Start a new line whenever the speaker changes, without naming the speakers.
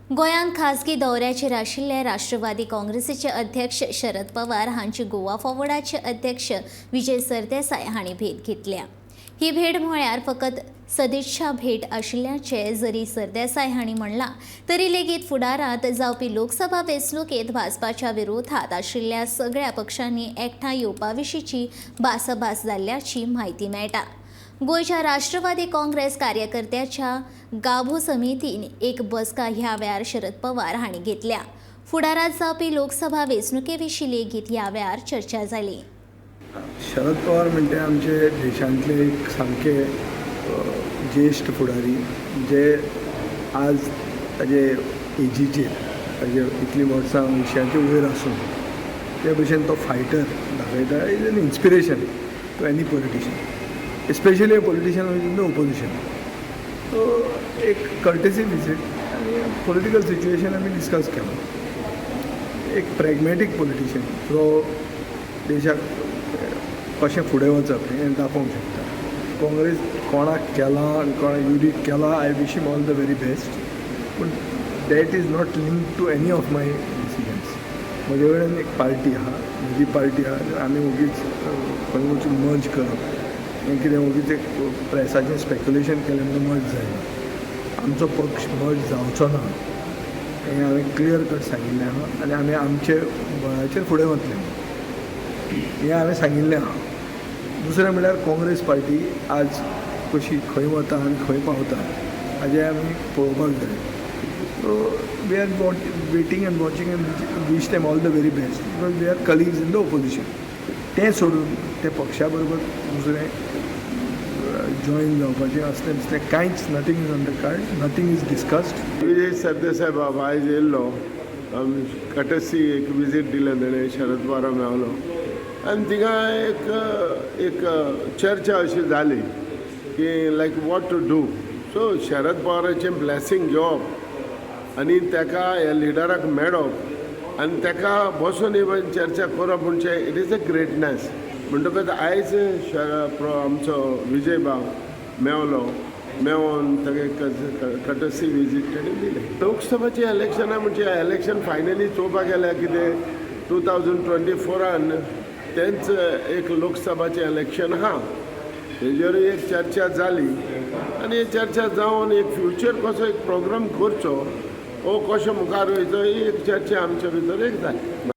गोंयांत खासगी दौऱ्याचेर आशिल्ले राष्ट्रवादी काँग्रेसीचे अध्यक्ष शरद पवार हांची गोवा फॉरवर्डाचे अध्यक्ष विजय सरदेसाय हांणी भेट घेतल्या. ही भेट म्हळ्यार फकत सदिच्छा भेट आशिल्ल्याचें जरी सरदेसाय हांणी म्हणलां तरी लेगीत फुडारांत जावपी लोकसभा वेंचणुकेंत भाजपाच्या विरोधात आशिल्ल्या सगळ्या पक्षांनी एकठांय येवपा विशींची भासाभास जाल्ल्याची म्हायती मेळटा. गोंयच्या राष्ट्रवादी काँग्रेस कार्यकर्त्याच्या गाभो समितीन एक बसका ह्या वेळार शरद पवार हांणी घेतल्या. फुडारांत जावपी लोकसभा वेंचणुके विशीं लेगीत ह्या वेळार चर्चा जाली.
शरद पवार म्हणटे आमचे देशांतले एक सामके ज्येश्ठ फुडारी, जे आज ताजे एजीचेर, ताजे इतलीं वर्सां अंयशाचे वयर आसून ते भशेन तो फायटर दाखयता is an inspiration to any politician, especially a politician in the opposition. So एक कर्टेसी विजीट आनी पॉलिटिकल सिच्युएशन आमी डिस्कस केलो. एक प्रॅग्मॅटीक पॉलिटिशियन जो देशाक कशें फुडें वचप हें दाखोवंक शकता. काँग्रेस कोणाक केलां आनी कोणाक युडीक केलां, I wish him all the very best, पूण that is not link to any of my decisions. म्हजे कडेन एक पार्टी आहा, म्हजी पार्टी आहा. आमी ओगीच खंय वचून मर्ज करप हें कितें ओगीच एक प्रेसाचें स्पेक्युलेशन केलें म्हणून मर्ज जायना. आमचो पक्ष मर्ज जावचो ना हें हांवें क्लियर कट सांगिल्लें आहा आनी आमी आमचे बळाचेर फुडें वतले हें हांवें सांगिल्लें आहा. दुसरें म्हणल्यार काँग्रेस पार्टी आज कशी खंय वता आनी खंय पावता हाजें आमी पळोवपाक जाय. So we are waiting and watching and wish them all the very best because we are colleagues in the opposition. तें सोडून ते पक्षा बरोबर दुसरें जॉयन जावपाचें असलें तसलें कांयच, nothing is on the card, nothing is discussed.
Vijay Sardesai बाब आयज येयल्लो, कटसी एक विजीट दिलें तेणें. शरद पवारा मेवलो आनी थिंगा एक एक चर्चा अशी जाली की like what to do. So Sharad पवाराचें ब्लॅसिंग घेवप आनी तेका ह्या लिडराक मेळप आनी तेका बसून इवन चर्चा करप म्हणजे it is a greatness. म्हणटकच आयज आमचो विजय बाब मेवलो, मेवोन ताका कटसी विजीट तेणें दिलें. लोकसभाचें इलेक्शनां म्हणजे इलेक्शन फायनली चोवपाक गेल्यार कितें, 2024आन तेंच एक लोकसभाचें इलेक्शन आहा. तेजेरूय एक चर्चा जाली आनी चर्चा जावन एक फ्युचर कसो एक प्रोग्राम करचो वो कशें मुखार वयचो ही एक चर्चा आमच्या भितर एक जाली.